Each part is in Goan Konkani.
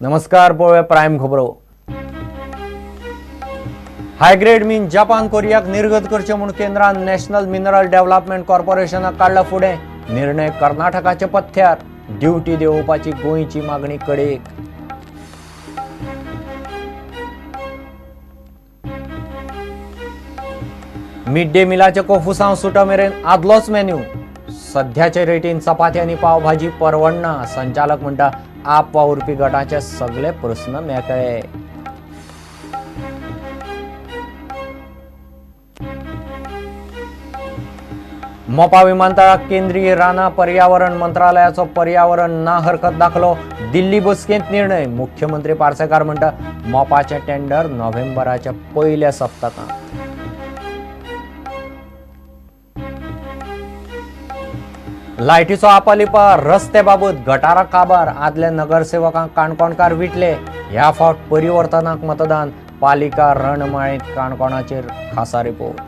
नमस्कार, पळोवया प्रायम खबरो. हायग्रेड मीन जपान कोरियाक निर्गत करचें म्हूण केंद्रान नॅशनल मिनरल डेव्हलपमेंट कॉर्पोरेशनाक काडला फुडें. निर्णय कर्नाटकाच्या पथ्यार. ड्युटी देंवोवपाची गोंयची मागणी कडेक. मिड डे मिलाचे कोफुसांव सुटा मेरेन आदलोच मेन्यू. सध्याचे रेटीन चपाती आनी पावभाजी परवडना. संचालक म्हणटा आप वावुरपी गटाचे सगळे प्रस्न मेकळे. मोपा विमानतळाक केंद्रीय रानां पर्यावरण मंत्रालयाचो पर्यावरण ना हरकत दाखलो. दिल्ली बसकेंत निर्णय. मुख्यमंत्री पार्सेकार म्हणटा मोपाचें टेंडर नोव्हेंबराच्या पयल्या सप्तकांत. लायटीचो आपालिपा रस्ते बाबत गटारा काबार. आदल्या नगरसेवकांक काणकोणकार विटले. ह्या फावट परिवर्तनाक मतदान. पालिका रणमाळेंत काणकोणाचेर खासा रिपोर्ट.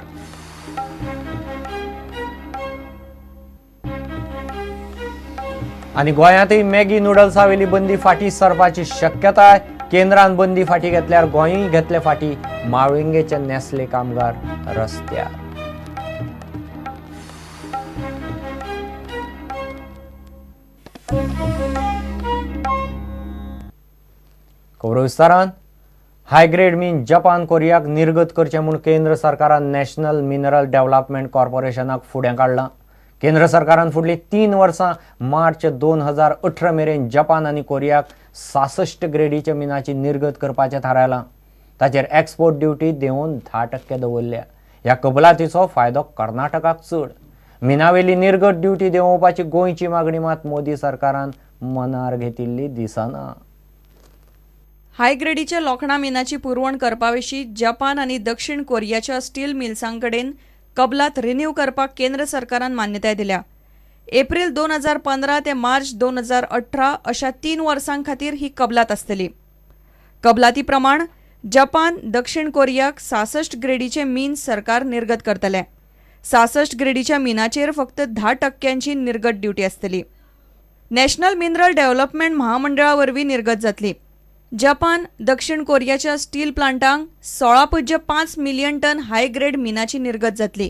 आनी गोंयांतय मॅगी नुडल्सावेली बंदी फाटी सरपाची शक्यताय. केंद्रान बंदी फाटी घेतल्यार गोंयूय घेतले फाटी. माळविंगेचे नेस्ले कामगार रस्त्यार. खबरो विस्तारान. हायग्रेड मीन जपान कोरियाक निर्गत करचें म्हूण केंद्र सरकारान नॅशनल मिनरल डेव्हलपमेंट कॉर्पोरेशनाक फुडें काडलां. केंद्र सरकारान फुडलीं 3 वर्सां मार्च 2018 मेरेन जपान आनी कोरियाक 66 ग्रेडीच्या मिनाची निर्गत करपाचें थारायलां. ताचेर एक्सपोर्ट ड्युटी देंवोवन 10% दवरल्या. ह्या कबलातीचो फायदो कर्नाटकाक चड. मिनावेली निर्गत ड्युटी देंवोवपाची गोंयची मागणी मात मोदी सरकारान मनार घेतिल्ली दिसना. हाय ग्रेडीच्या लोखणा मिनाची पुरवण करपाविशीं जपान आनी दक्षिण कोरियाच्या स्टील मिल्सांकडेन कबलात रिन्यू करपाक केंद्र सरकारान मान्यताय दिल्या. एप्रिल 2015 ते मार्च 2018 अशा 3 वर्सां खातीर ही कबलात आसतली. कबलाती प्रमाण जपान दक्षिण कोरियाक 66 ग्रेडीचे मीन सरकार निर्गत करतले. 66 ग्रेडीच्या मिनाचेर फक्त 10% निर्गत ड्युटी आसतली. नॅशनल मिनरल डेव्हलपमेंट महामंडळा वरवीं निर्गत जातली. जपान दक्षिण कोरियाच्या स्टील प्लांटांक 16.5 मिलियन टन हाय ग्रेड मिनाची निर्गत जातली.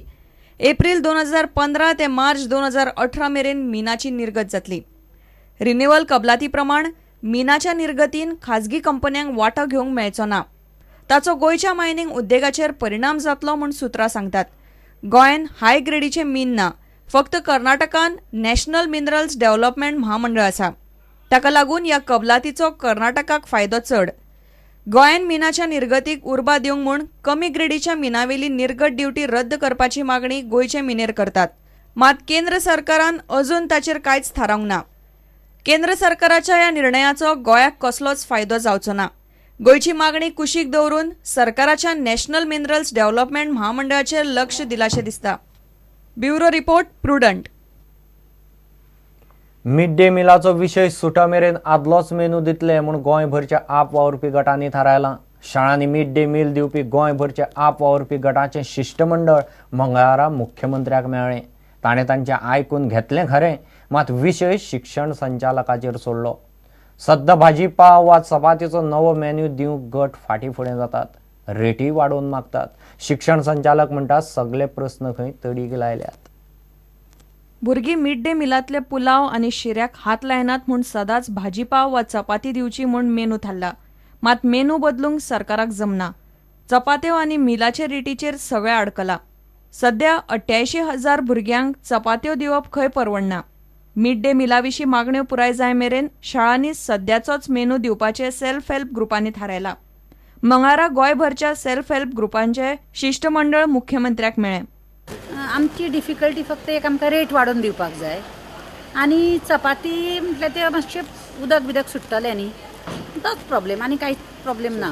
एप्रिल 2015 ते मार्च 2018 मेरेन मिनाची निर्गत जातली. रिन्युअल कबलाती प्रमाण मिनाच्या निर्गतीन खाजगी कंपन्यांक वांटो घेवंक मेळचो ना. ताचो गोंयच्या मायनिंग उद्देगाचेर परिणाम जातलो म्हूण सुत्रां सांगतात. गोंयान हाय ग्रेडीचें मीन ना, फक्त कर्नाटकान नॅशनल मिनरल्स डेव्हलपमेंट महामंडळ आसा. ताका लागून ह्या कबलातीचो कर्नाटकाक फायदो चड. गोंयान मिनाच्या निर्गतीक उर्बा दिवंक म्हूण कमी ग्रेडीच्या मिनावेली निर्गत ड्युटी रद्द करपाची मागणी गोंयचे मिनेर करतात. मात केंद्र सरकारान अजून ताचेर कांयच थारावंक ना. केंद्र सरकाराच्या ह्या निर्णयाचो गोंयाक कसलोच फायदो जावचो ना. गोंयची मागणी कुशीक दवरून सरकाराच्या नॅशनल मिनरल्स डेव्हलपमेंट महामंडळाचेर लक्ष दिलाशें दिसता. Bureau report, Prudent. Mid day मिलाचो विशय सुटा मेरेन आदलोच मेनू दितले म्हूण गोंयभरच्या आप वावुरपी गटांनी थारायलां. शाळांनी मिड डे मील दिवपी गोंयभरच्या आप वावुरपी गटाचें शिश्टमंडळ मंगळारा मुख्यमंत्र्याक मेळ्ळें. ताणें तांचें आयकून घेतलें खरें, मात विशय शिक्षण संचालकाचेर सोडलो. सद्दां भाजी पाव वा चपातीचो नवो मेन्यू दिवंक गट फाटीं फुडें जातात, रेटी वाडोवन मागतात. शिक्षण संचालक म्हणटा सगळे प्रस्न खंय तडीक लायल्यात. भुरगीं मिड डे मिलांतले पुलाव आनी शिऱ्याक हात लायनात म्हूण सदांच भाजीपाव वा चपाती दिवची म्हूण मेनू थारला. मात मेनू बदलूंक सरकाराक जमना. चपात्यो आनी मिलाचे रेटीचेर सगळें आडकला. सध्या 88,000 भुरग्यांक चपात्यो दिवप खंय परवडना. मिड डे मिला विशीं मागण्यो पुराय जाय मेरेन शाळांनी सद्याचोच मेनू दिवपाचें सेल्फ हेल्प ग्रुपांनी थारायलां. मंगळारा गोंयभरच्या सेल्फ हेल्प ग्रुपांचें शिश्टमंडळ मुख्यमंत्र्याक मेळ्ळें. आमची डिफिकल्टी फक्त एक आमकां रेट वाडोवन दिवपाक जाय आनी चपाती म्हटल्यार ते मातशें उदक बिदक सुट्टलें न्ही, तोच प्रॉब्लेम आनी कांयच प्रॉब्लेम ना.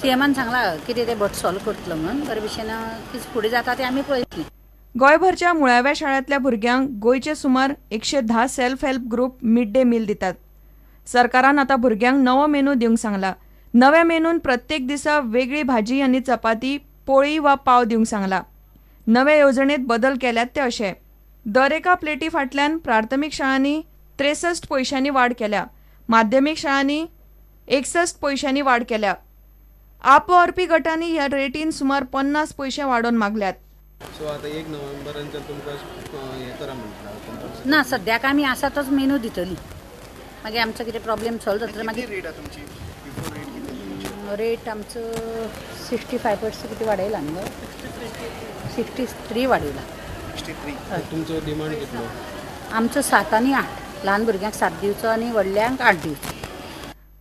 सीएमान सांगलां कितें तें भट सॉल्व करतलो म्हणून, बरे भशेन कितें फुडें जाता तें आमी पळयतलीं. गोंयभरच्या मुळाव्या शाळांतल्या भुरग्यांक गोंयचे सुमार 110 self help group mid day meal दितात. सरकारान आतां भुरग्यांक नवो मेनू दिवंक सांगला. नव्या मेनून प्रत्येक दिसा वेगळी भाजी आनी चपाती, पोळी वा पाव दिवंक सांगला. नवे येवजणेत बदल केल्यात ते अशे: दर एका प्लेटी फाटल्यान प्राथमीक शाळांनी 63 पयशांनी वाड केल्या. माध्यमीक शाळांनी 61 पयशांनी वाड केल्या. आप वावुरपी गटांनी ह्या रेटीन सुमार 50 पयशे वाडोवन मागल्यात. सो आता 1 नोव्हेंबरांच्यान तुमकां हें करा म्हणटा ना, सद्याक आमी आसा तोच मेनू दितली. मागीर आमचो कितें प्रॉब्लेम सॉल्व जातलो. मागीर रेट आमचो 65% कितें वाडयला न्हू गो, 63 वाडयला. तुमचो डिमांड कितलो? आमचो 7 आनी 8, ल्हान भुरग्यांक 7 दिवचो आनी व्हडल्यांक 8 दिवचो.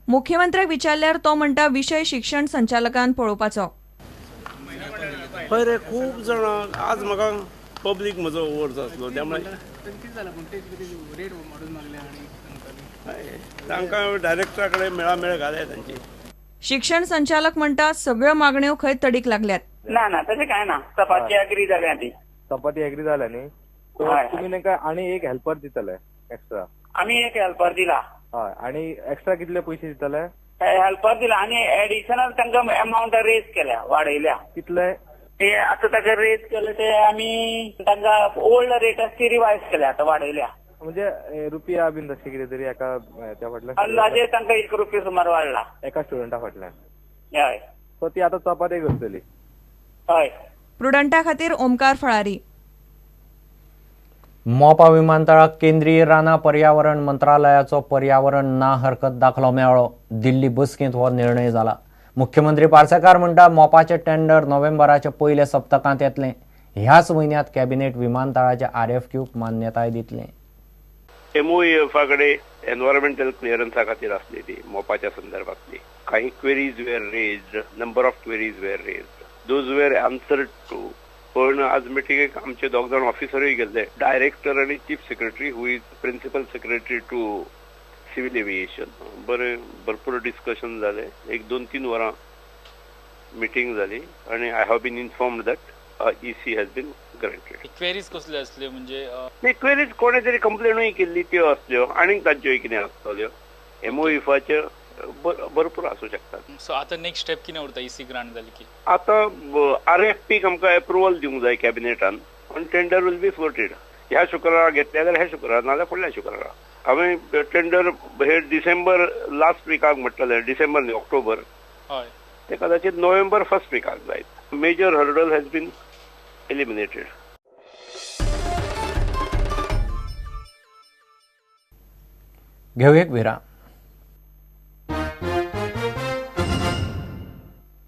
मुख्यमंत्र्याक विचारल्यार तो म्हणटा विशय शिक्षण संचालकान पळोवपाचो. हय रे, खूब जाणां आज म्हाका पब्लीक म्हजो ओवर्स आसलो त्यामुळे तांकां डायरेक्टरा कडेन मेळामेळ घाल्या तांची. शिक्षण संचालक म्हणटा सगळ्यो मागण्यो खंय तडीक लागल्यात. ना ना, तशें कांय ना, चपाती एग्री जाल्या ती. चपाती एग्री जाल्या न्ही, तुमी तांकां आनी एक हेल्पर दितले एक्स्ट्रा? आमी एक हेल्पर दिला. हय, आनी एक्स्ट्रा कितले पयशे दितले? हेल्पर दिला आनी एडिशनल तांकां एमावंट रेज केल्या, वाडयल्या. कितले? ते आतां ताका रेज केले ते आमी तांकां ओल्ड रेट आसा ती रिवायज केल्या, आतां वाडयल्या. म्हणजे रुपया बीन तशें कितें तरी एका त्या फाटल्यान अंदाजे तांकां 1 रुपया सुमार वाडला एका स्टुडंटा फाटल्यान. हय, सो ती आतां चपाती करतली. हय. प्रुडंटा खातीर ओमकार फळारी. मोपा विमानतळाक केंद्रीय रानां पर्यावरण मंत्रालयाचो पर्यावरण ना हरकत दाखलो मेळ्ळो. दिल्ली बसकेंत हो निर्णय जाला. मुख्यमंत्री पार्सेकार म्हणटा मोपाचें टेंडर नोव्हेंबराच्या पयल्या सप्तकांत येतलें. ह्याच म्हयन्यांत कॅबिनेट विमानतळाच्या RFQक मान्यताय दितलें. MOEFA कडेन एनवायरमेंटल क्लियरन्सा खातीर आसली ती मोपाच्या संदर्भातली. काही queries were raised, number of queries were raised, those were answered to. पण आज मिटिंगेक आमचे दोग जाण ऑफिसरूय गेल्ले, डायरेक्टर आनी chief secretary who is principal secretary to civil aviation. बरें, भरपूर डिस्कशन जालें, 1-2-3 वरां मिटींग जाली आनी I have been informed that EC has been granted. Queries कसल्यो आसल्यो म्हणजे? नाही, क्वेरीज कोणे तरी कंप्लेनूय केल्ली त्यो आसल्यो, आनीक तांच्यो कितें आसतल्यो. MOEFाच्यो भरपूर आसूं शकतात. सो आतां नेक्स्ट स्टेप कितें उरता EC grant जाली की? आतां RFPक आमकां एप्रुवल दिवंक जाय कॅबिनेटान आनी टेंडर will be floated. ह्या शुक्रारा घेतले जाल्यार ह्या शुक्रारा, नाजाल्यार फुडल्या शुक्रारा. हांवें टेंडर हे डिसेंबर लास्ट विकाक म्हटलें, डिसेंबर न्ही ऑक्टोबर. हय, ते कदाचित नोव्हेंबर फर्स्ट विकाक जायत. Major hurdle has been eliminated. घेऊ एक विराम.